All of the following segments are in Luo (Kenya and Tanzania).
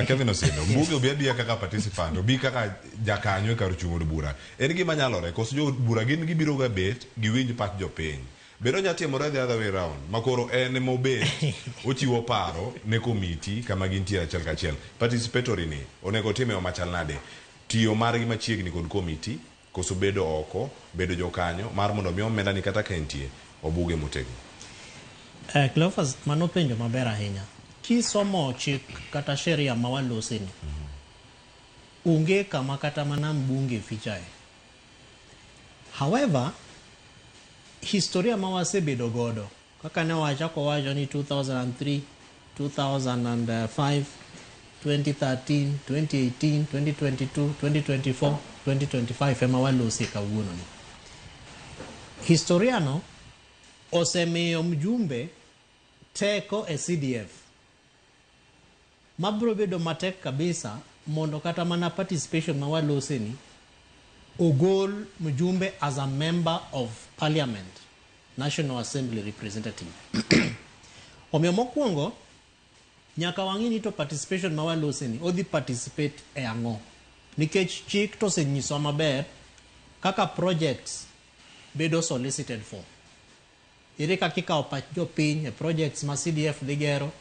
Kevin Osindo, mbunge obi abiya kaka participant, obi kaka jakanyo e kar chung' od bura. En gima nyalore, koso jo od bura gin gibiro ga bet giwinj pach jopiny. Bende onya timore the other way round, ma koro en ema obet ochiwo paro ne komiti kama gintie achiel kachiel. Participatory ni onego otime yo machal nade? Tiyo margi machiegni kod komiti koso bedo oko, bedo jokanyo mar mondo mi omenda ni kata ka entie, obuge motegno. Cleophas, mano penjo maber ahinya. Kisomo chik kata sheria ma walose ni, onge kama kata mana mbunge fichae. However, historia ma wasebedo godo, kaka ne wachako wacho ni 2003, 2005, 2013, 2018, 2022, 2024, 2025 ema walose kawuono ni. Historia no osemiyo mjumbe teko e CDF mabro bedo matek kabisa mondo kata mana participation ma walose ni ogol mjumbe as a member of parliament, National Assembly representative. Omiyo mokwongo nyaka wang'i ni to participation ma walose ni odhi participate e ang'o, nikech chik to osenyiswa maber kaka projects bedo solicited for. Ere kaka ikawo pach jopiny e projects ma CDF dhi gero,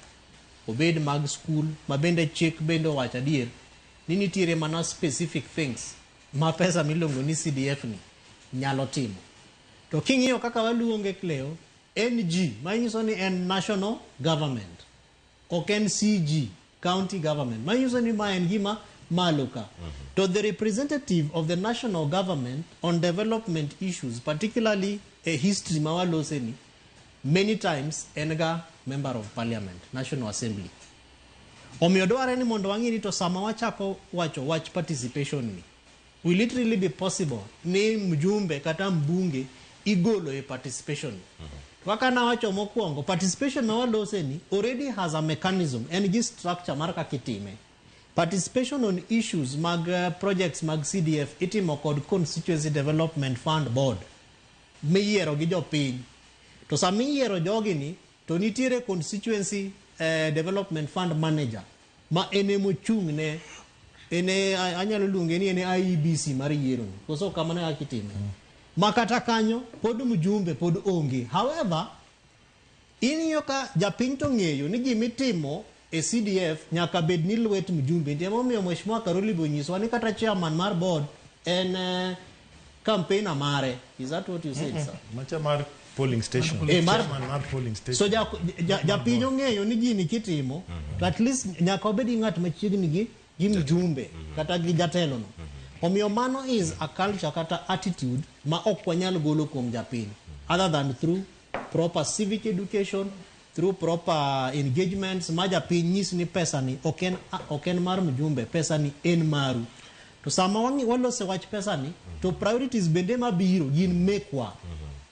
obed mag skul, ma bende chik bende owacho adier ni nitiere mana specific things ma pesa miluongo ni CDF ni nyalo timo. To king'iyo kaka waluonge, Cleo, NG, manyiso ni en national government, ok en CG, county government, manyiso ni ma en gima malo ka. To the representative of the national government on development issues, particularly a history ma walose ni, many times en ga member of parliament, National Assembly. Omiyo dwarre ni mondo wang'i ni to sama wachako wacho wach participation ni, will it really be possible ni mjumbe kata mbunge igolo e participation? Kaka nawacho mokwongo, participation ma walose ni already has a mechanism, en gi structure mar kaka itime. Participation on issues mag projects mag CDF itimo kod Constituency Development Fund Board miyiero gi jopiny. To sama iyiero jogi ni, to nitiere Constituency Development Fund Manager ma en emochung' ne en e, anyalo luonge ni en e IEBC mar yiero ni. Koso kamano e kaka itime? Ma kata kanyo pod mjumbe pod onge. However, ing'iyo ka japiny to ng'eyo ni gimitimo e CDF nyaka bed ni lwet mjumbe nitie. Emomiyo Mheshimiwa Karoli be onyiswa ni kata chairman mar board en campaigner mare. Is that what you said, sir? Macha mar polling station. Chairman mar polling station. So japiny ong'eyo ni gini kitimo, to at least nyaka obed gi ng'at machiegni gi mjumbe kata gi jatelo no. Omiyo mano is a culture kata attitude ma ok wanyal golo kuom japiny other than through proper civic education, through proper engagements ma japiny nyis ni pesa ni ok en mar mjumbe, pesa ni en maru. To sama walose wach pesa ni, to priorities bende mabiro gin mekwa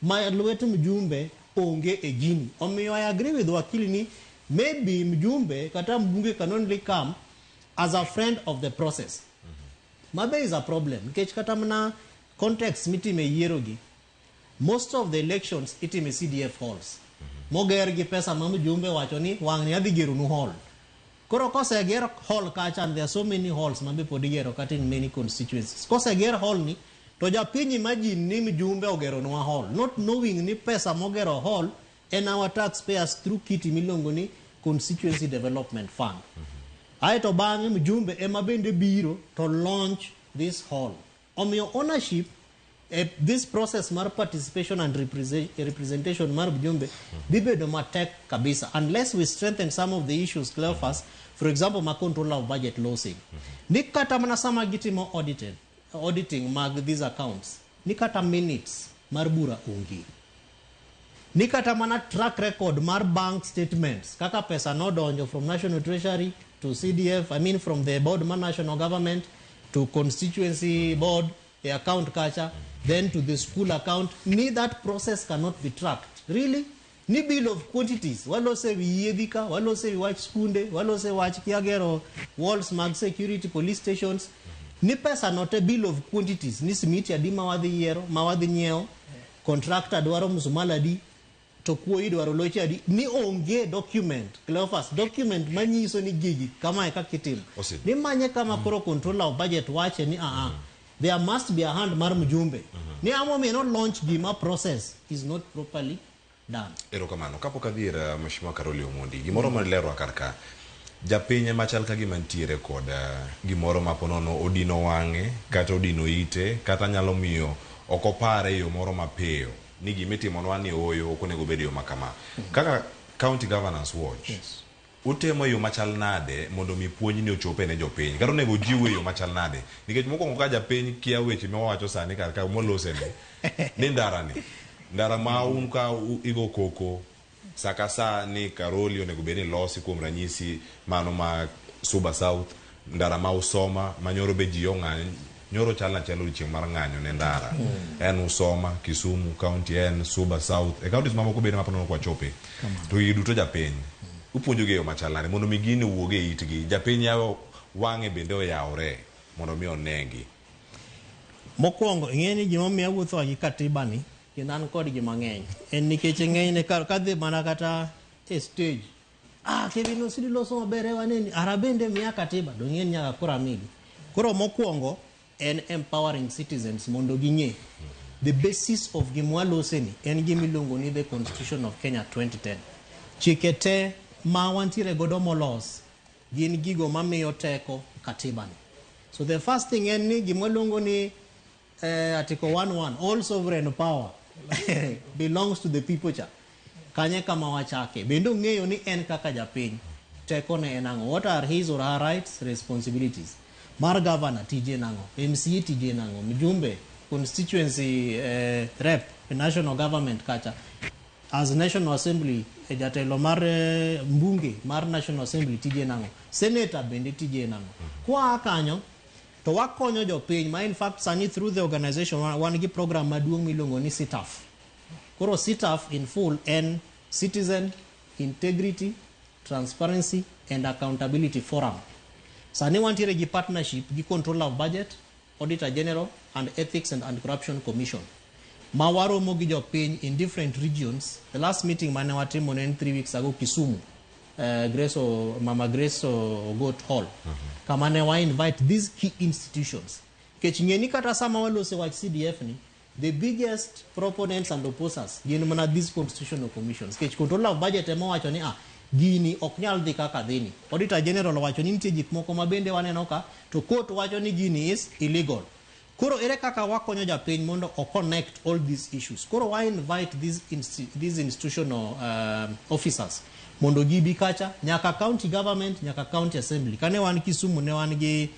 ma lwet mjumbe onge e gini. Omiyo I agree with wakili ni maybe mjumbe kata mbunge can only come as a friend of the process. Mabe is a problem nikech kata mana context mitime yiero gi, most of the elections itime CDF halls moger gi pesa ma mjumbe wacho ni wang' ni adhi geronu hall. Koro koseger hall kacha, and there are so many halls ma be pod igero kata in many constituencies, koseger hall ni to japiny imagine ni mjumbe ogeronwa hall, not knowing ni pesa mogero hall en our taxpayers through kitty miluongo ni Constituency Development Fund. Aeto bang'e mjumbe ema bende biro to launch this hall. Omiyo ownership this process mar participation and representation mar mjumbe dhi bedo matek kabisa unless we strengthen some of the issues, Cleophas, for example ma controller of budget losing ni kata mana sama gitimo auditing mag these accounts ni kata minutes mar bura onge, ni kata mana track record mar bank statements kaka pesa nodonjo from National Treasury to CDF, I mean from the board mar national government to constituency board e account kacha, then to the school account, ni that process cannot be tracked really, ni bill of quantities walose wi yiedhi ka, walose wi wach skunde, walose wach kia gero walls mag security, police stations, ni pesa no te, bill of quantities ni simiti adi ma wadhi yiero, ma wadhi nyiewo, contractor dwaro msumala adi. To kuo idwaro loche adi ni onge document, Cleophas, document manyiso ni gigi kamae kaka itimo. Osid. Ni manye kama koro controller of budget wache ni there must be a hand mar mjumbe. Ni amomiyo no launch gima process is not properly done. Erokamano. Kapok adhi ir Mheshimiwa Karoli Omondi, gimoro malerwa kar ka, japiny machal ka gima nitiere kod gimoro ma ponono odino wang'e kata odino ite kata nyalo miyo ok opare e yo moro mapiyo ni gimitimonwa ni ooyo ok onego bed e yo makama. Kaka County Governance Watch, utemo e yo machal nade mondo mi puonj ni ochope ne jopiny kata onego jiw e yo machal nade, nikech mokwongo ka japiny kia weche mawawacho sani kar ka molose ni ndara ni ndara ma un ka igo koko sa ka sa ni Karoli onego bed ni losi, kuom ranyisi mano ma Suba South, ndara ma Usoma ma nyoro be ji ong'anyo nyoro chal achiel odiochieng' mar ng'anyo ne ndara en Usoma Kisumu County, en Suba South e counties mamoko bende maponono kwachope to gigi duto japiny upuonjogi e yo machal nade mondo mi gini owuog e itgi japiny yawo wang'e bende oyawre mondo mi onegi? Mokwongo, ing'e ni gimomiyo awuotho gi katiba ni kendo an kodgi mang'eny en nikech ng'enyne kadhi mana kata e stage, Kevin Osidi loso maber e waneni ara bende miya katiba dong' ing'e ni nyaka koro amigi. Koro mokwongo en empowering citizens mondo ging'e the basis of gimwalose ni en gima iluongo ni the Constitution of Kenya 2010. Chike te ma wantiere godo molos gin gigo mamiyo teko katiba ni. So the first thing en ni gima waluongo ni Article 1.1, all sovereign power belongs to the people cha. Kanye kama wachake. Bende ong'eyo ni en kaka japiny teko ne en ang'o? What are his or her rights, responsibilities? Mar governor tije nang'o? MCA tije nang'o? Mjumbe, constituency rep, national government kacha. As National Assembly, jatelo mar mbunge mar National Assembly tije nang'o? Senator bende tije nang'o? Kwa kanyo to wakonyo jopiny ma in fact sani through the organization wan gi program maduong' miluongo ni CITAF. Koro CITAF in full en Citizen Integrity, Transparency and Accountability Forum. Sani wantiere gi partnership gi Controller of Budget, Auditor General and Ethics and Anti-Corruption Commission. Ma waromo gi jopiny in different regions. The last meeting mane watimo ne en 3 weeks ago Kisumu. Grace o, Mama Grace Ogot Hall. Kama ne wa invite these key institutions. Nikech ng'e ni kata sama walose wach CDF ni, the biggest proponents and opposers gin mana these constitutional commissions. Nikech Controller of Budget ema owacho ni gini ok nyal dhi kaka dhini. Auditor General owacho ni nitie gik moko ma bende waneno ka, to court wacho ni gini is illegal. Koro ere kaka wakonyo japiny mondo o connect all these issues? Koro wa invite these institutional officers mondo gibi kacha nyaka county government, nyaka county assembly. Kane wan Kisumu ne wan gi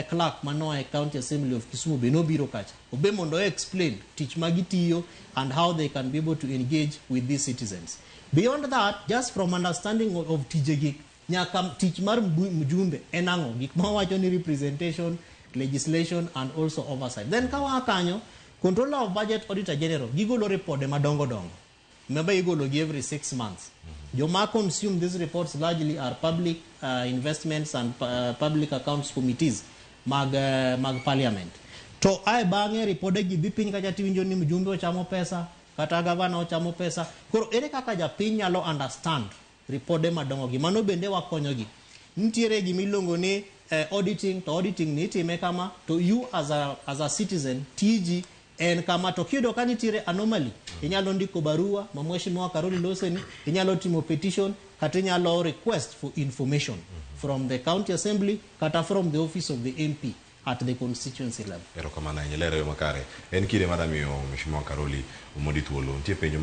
clerk manoa e county assembly of Kisumu be nobiro kacha. Obe mondo o explain tich ma gitiyo and how they can be able to engage with these citizens. Beyond that, just from understanding of tijegi, nyaka tich mar mjumbe en ang'o, gik ma wacho ni representation, legislation and also oversight. Then ka waa kanyo, Controller of Budget, Auditor General, gigolo ripode madongo dongo. Remember igolo gi every 6 months. Joma consume these reports largely are public investments and public accounts committees mag parliament. To ae bang'e ripode gi dhi piny kacha tiwinjo ni mjumbe ochamo pesa kata gavana ochamo pesa. Koro ere kaka japiny nyalo understand ripode madongo gi? Mano bende wakonyogi. Nitiere gima iluongo ni auditing, to auditing ni itime kama, to you as a citizen tiji en kama, to kiyudo ka nitiere anomaly inyalo ndiko barua ma Mheshimiwa Karoli Loseni, inyalo timo petition kata inyalo request for information from the county assembly kata from the office of the MP at the constituency level. Erokamano ahinya, lero yo makare. En kinde mar miyo Mheshimiwa Karoli Omondi thuolo. Nitie penjo.